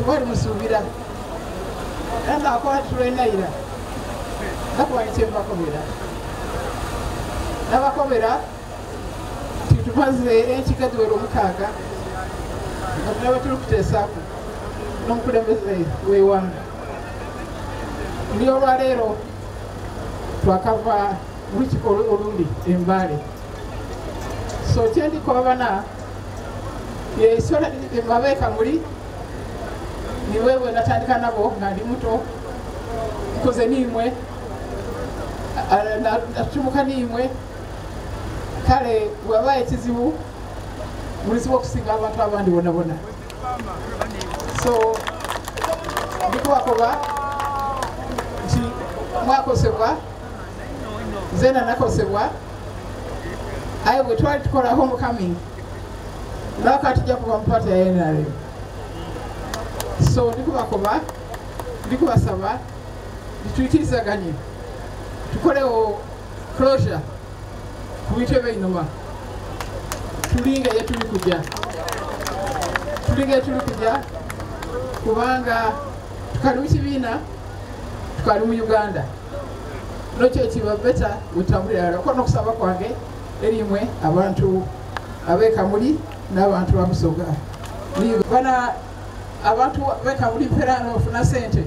Timwali musuubira era nakola tulwenaira nakuba nikyembakobera nabakobera nti tumaze enkiga dhiwera 6 nga tunaba tuli kuteesaaku n'omukulembeze w'eighanga. Ni olwaleero twakava mu lukiiko olundi e Mbale. So kyendikoba bana yesola mabeeka muli niwe bwe natandika nabo nga ndi muto, nkoze niimwe, natumuka niimwe, kale bwaba ekizibu mulizibu okusinga abantu abandi bonabona. So ndikubakoba nti mwakosebwa, nzena nakosebwa, aye bwe twali tukola homecoming lwaka tujja kuva mu party ya NRM. So ndikubakoba, ndikubasaba titwikirizaganye tukolewo closure ku bintu ebeinuma, tulinga ye tuli kujja, tulinga ye tuli kujja, kubanga tukali mu kibiina, tukali mu Uganda, nokyo ekiba beta wetambulira ko n'okusaba kwange erimwe abantu ab'ekamuli n'abantu ba Busoga. Bana abantu b'ekamuli mpera n'ofuna sente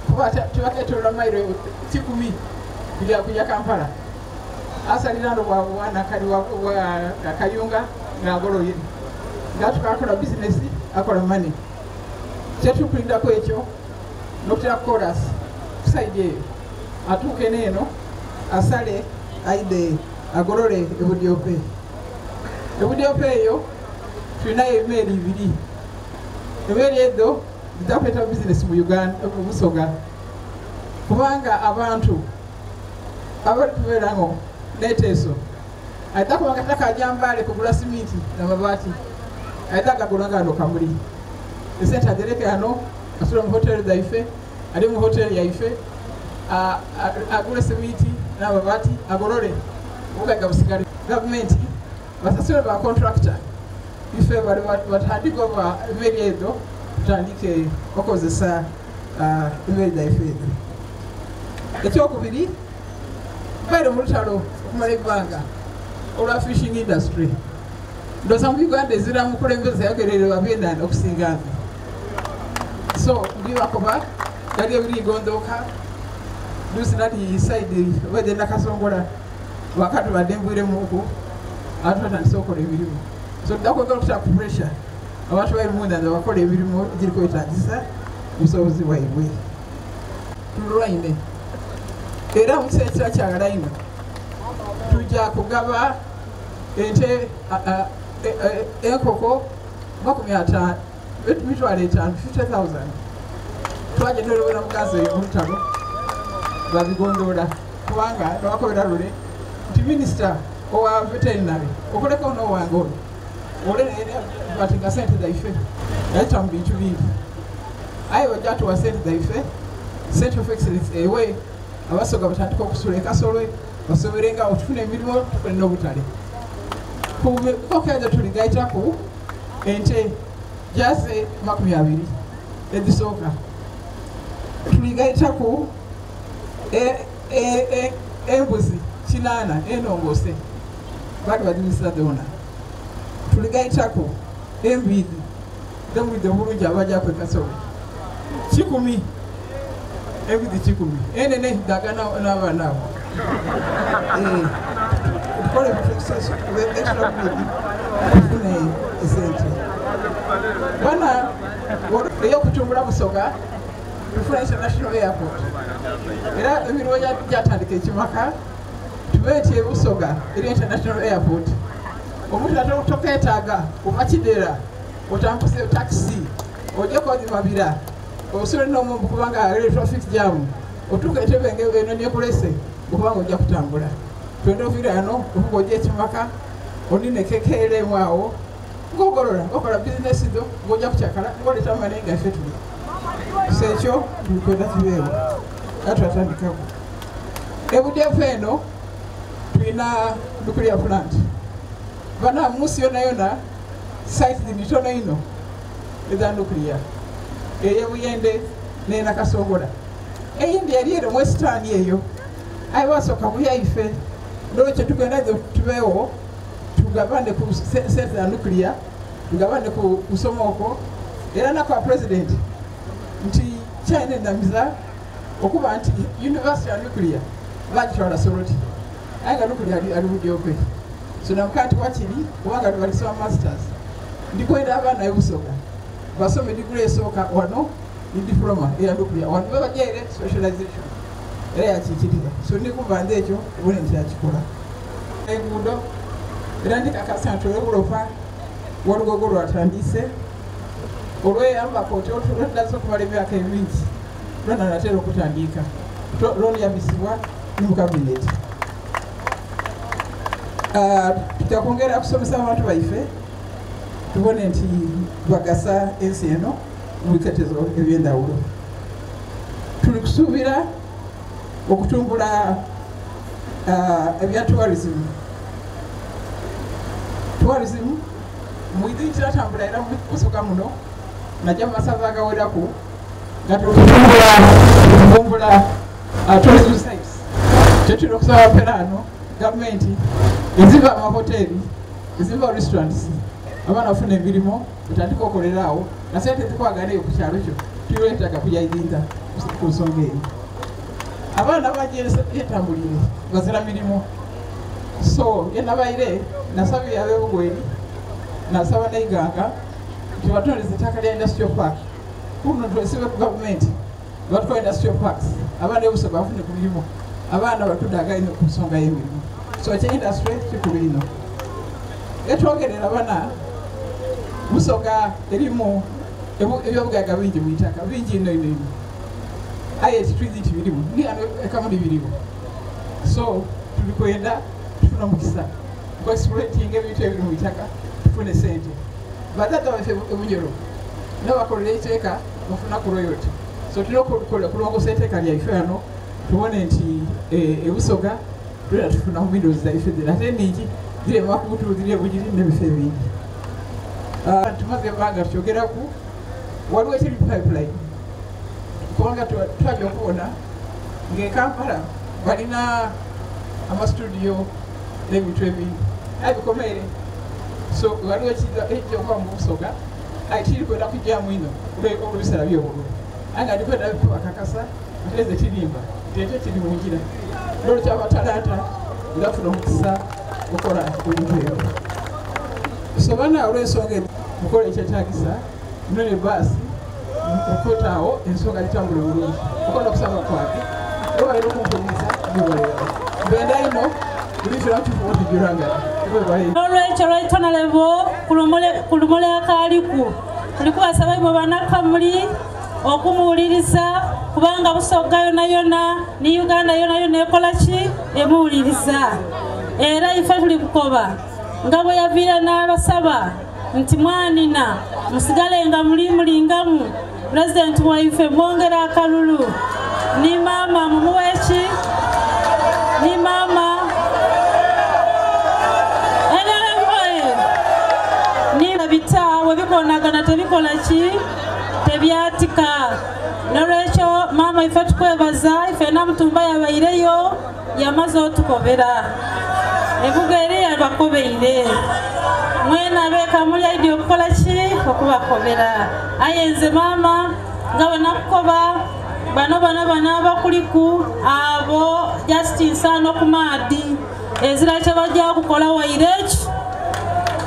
kuba tebaketolola mayiro 10 kujja kujja Kampala. Asalira ndo bwa bwana kali wa Kayunga ng'agoloye ng'atuka akola bizinesi akola money. Kyetukulindako ekyo n'okutera chorus ku side eyo atuuke n'eno asale aide agolole ebudyope. Ebudyope eyo tulinayo emaeri 2, emaeri ezo zijakuleeta bizinesi mu Uganda, mu Busoga, kubanga abantu abali kubeerawo n'eteeso aidha kubanga takajja Mbale kugula siminti n'amabaati, aidha agagula nga ano Kamuli, esente agereke hano, asula mu hoteli zaife, ali mu hoteli yaife, agule siminti n'amabaati agolole obugagga busigale. Gavumenti basasule ba contractor ife bali batandike oba emmeri ezo tutandike okozesa emmeri zaife ezo. Ekyokubiri, baire mu lutalo okumala ebbanga olwa fishing industry. Ndowooza mu Uganda ezira mukulembeze yagerere ab'enanda okusinga nze. So ndibakoba gali ebirigondooka lusi nali side obadde Nakasongola wakati badde nvwiremuku abantu batandise okukola emirimu. So ndakwogera okutera ku pressure abantu bali munda nga bakola emirimu egiri kwetagisa obusobozi bwaibwe. Tulwaine era mu kiseera kira kyagala ino tujja kugaba ente, enkoko 50, 50,000, 50,000. Twagenda olowera mugazi eyo mu lutalo babigondoola, kubanga lwakobera lule nti minisita owa veterinary okoleko n'owange ono ole bati nga sente zaife yayita mu bintu bingi, aye bajja tuwa sente zaife. Center of Excellence ewe Abasoga batandika okusula ekasolwe basoberenga otufuna emirimu tukole n'obutale. Kukokeezo tuligaitaku ente jaze 20 ezisooka, tuligaitaku embuzi 8 enongoose bali bazimisa zona, tuligaitaku embizi zemwidde obulungi abajja kwekasobe 100, embizi 100 enene daga n'abaana abo. Tukole extra breed tufune esente bana eyokutumbula Busoga, tufune international airport. Era emirimu gyatandika ekimaka tube nti ebusoga eri international airport, omuntu ate toketaaga oba Kidera otambuse taxi ojje kozimabira osule n'omumbu kubanga ali traffic jam, otuuka Entebbe eno nekulese okubanga ojja kutambula. Twenda oviira ano okuba ojja ekimaka onine kekeeremu awo ng'ogolola okola bizinesi zo ng'ojja kukyakala ng'oleeta amane nga ife tuli. So ekyo tulikwenda kibeewo era twatandikako. Ebudyefu eno tulina nuclear plant. Bana munsi yona yona site nitono ino eza nuclear. Ey'e Buyende n'e Nakasongola. Eyindi eri ere mu Western eyo. Aye basooka ku yaife. N'olwekyo tugenda tubeewo tugabane ku sente za nuclear, tugabane ku kusoma okwo. Era nakoba Pulezidenti nti kyanenamiza okuba nti University ya nuclear bagitwala Soroti aye nga nuclear ali Budyope. So namuka nti wakiri kubanga balisoma masters. Ndikwenda abaana b'e Busoga basome diguri esooka wano ni diploma eya nuclear wano babajeere specialization era yakikiriza. So ndikuba nze ekyo obone nti yakikola. Enguudo era ndikakasa nti olw'obulopa w'olugogo lwatandise olweyambako oti olweddaza okumala emyaka emingi lwona natera okutandika lwoniyamisibwa ni mu kabineti. Tujja kwongera kusomesa abantu baife tubone nti bagasa ensi eno mu biketezo eby'endawulo. Tuli kusuubira okutumbula ebya tourism. Tourism mwidhi kiratambula era mubusoga muno najja mu masaza agaweraku nga tukuvumbula tourism sites. Kyetulina okusaba peraano gavumenti ezimba amahoteri, ezimba restaurants, abaana bafuna emirimu otandika okolera awo nga sente zikwagala eyo ku kyalo kyo tiwetaaga kuyayinda ku nsonga eyo. Abaana bagyetambulire bazira mirimu. So yenabaire nasabye ab'ebugweri nasaba n'eiganga nti batondeze ettaka lya industrial park kuno twesibe ku gavumenti batwala industrial parks abaana b'ebusoga bafune ku mirimu abaana batudaga ino ku nsonga y'emirimu. So ekya industry kikulu ino. Etwogerera bana Busoga erimu ebyobugagga bingi mu itaka bingi ino ino ino aye titwizi nti birimu ni ano ekamuli birimu. So tuli kwenda tufune omukisa ku exploiting ebintu ebiri mu itaka tufune sente. Badada baffe ebunyoro nabo bakolera eiteeka bafuna ku royalty. So tulina okukola kulongosa eiteeka lyaife wano tubone nti ebusoga tulina tufuna ku windows zaife zira ate ningi ziri emakutu ziri ebugiri n'ebifo ebindi. Tumaze ebbanga tukyogeraku waliwo ekiri pipeline kubanga twajja okubona ng'e Kampala balina amastudio n'ebintu ebindi aye bikomeere. So waliwo ekijja okuba mu Busoga aye kiri kwenda kujjamu ino olw'ebiseera by'obululu aye nga ndikwenda kubakakasa nti eze kirimba nti ekyo kiri mu ngira n'olukyabatalanta era tufuna omukisa okukola ebintu ebyo. So bana olw'ensonga mukola ekyetaagisa none baasi okutaawo ensonga zitambule bulungi okola okusaba kwange obalera okumpuliriza mubalera mbenda ino olwekyo lwaitonalebo kulumule akaaliku tuli kubasaba imwe banakamuli okumuwuliriza kubanga Busoga yona yona ni Uganda yona yona ekola ki emuwuliriza. Era ife tuli kukoba nga bwe yaviira n'abasaba nti mwanina musigale nga muli mulingamu pulezidenti waife mwongera akalulu ni maama mumuweki ni maama ni bita we bikonagana tebikola ki tebyatika. Nolwekyo maama ife tukwebaza ife namutumba yabaireyo yamaze otukobera ebuga eri yabakobeire mwena abekamuli aidi okukola ki okubakobera. Aye nze maama nga bwe nakukoba bano bano bano abakuliku abo Justin Sano ku maadi ezira kye bajja kukola waire eki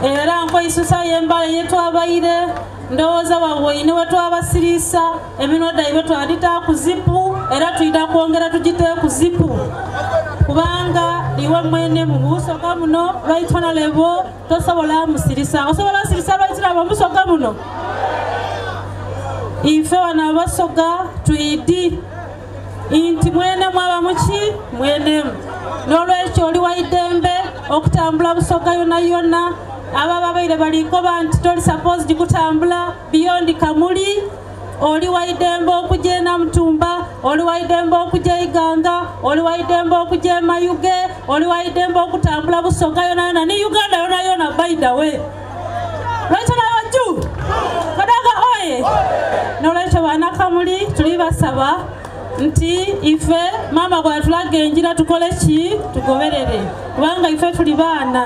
era nkoisusa yembala yetwabaire ndowooza wawoine we twabasiriisa eminwa daibwe twadita ku zipu era twida kwongera tugite ku zipu kubanga iwe mwene mu Busoga muno right honorable tosobola musirisa osobola osirisa right honorable Musoga muno ife wano abasoga twidi nti mwene mwaba muki mwenemu. N'olwekyo oli waidembe okutambula Busoga yona yona aba babaire balikoba nti toli supposed kutambula beyond Kamuli oli waidembe okujja Namutumba oli waidembe okujja Iganga oli waidembe okujja Mayuge oli waidembe okutambula Busoga yona yona ni Uganda yona yona. By the way right now ju Kadaga oye. Nolwekyo banakamuli tuli basaba nti ife maama bwatulaga enjira tukole ki? Tugoberere, kubanga ife tuli baana.